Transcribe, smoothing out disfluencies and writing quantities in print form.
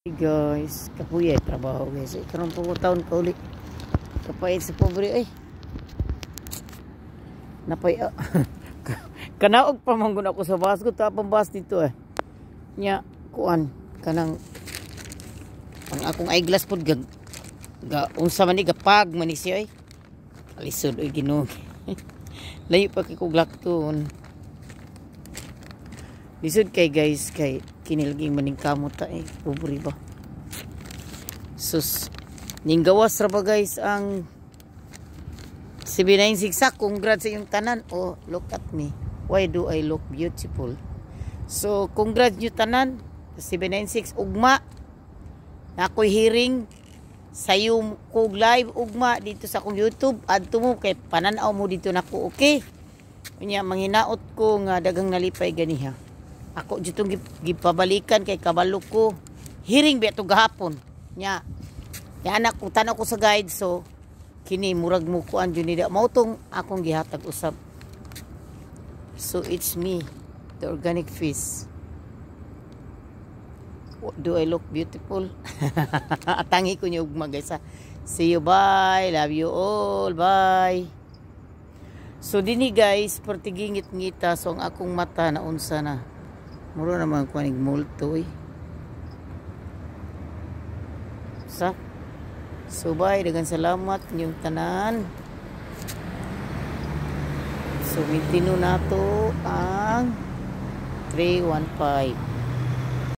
Hey guys, kapuya trabaho, guys. Eh, karon pa ko taon kauli. Kapait sa pobre ay. Napay kanaog pa man gud ako sa bus ko, tapang bus dito eh. Nya kuan kanang ang akong eyeglass pod gag ga unsa man ni, gapag man ni siya ay. Alisod oy, Ginoo. Layo pa kay kog lakton. Lisod kay, guys, kay kinilging maning kamot ta eh. Pobre ba? Sus, ninggawas ra ba, guys, ang 796. Congrats sa inyong tanan. Oh, look at me. Why do I look beautiful? So, congrats nyo tanan. 796 ugma. Na ako'y hearing sayo kog live ugma dito sa akong YouTube. Adto mo kay pananaw mo dito nako, okay? Unya manghinaot ko nga daghang nalipay ganiha. Ako dito gipabalikan kay kabalo ko. Hearing ba to gahapon. Nya. Ya anak ko, tanaw ko sa guide, so kini murag mo kuan jud ni da mao tong akong gihatag usab. So it's me, the organic fish. Do I look beautiful? Atangi ko niyo ugma, guys, ha. See you, bye. Love you all. Bye. So dinhi, guys, pertigingit ngita, so ang akong mata na unsa na. Mura naman ko nig multo eh. Sa So bye, daghang salamat inyong tanan. So mintino nato ang 315.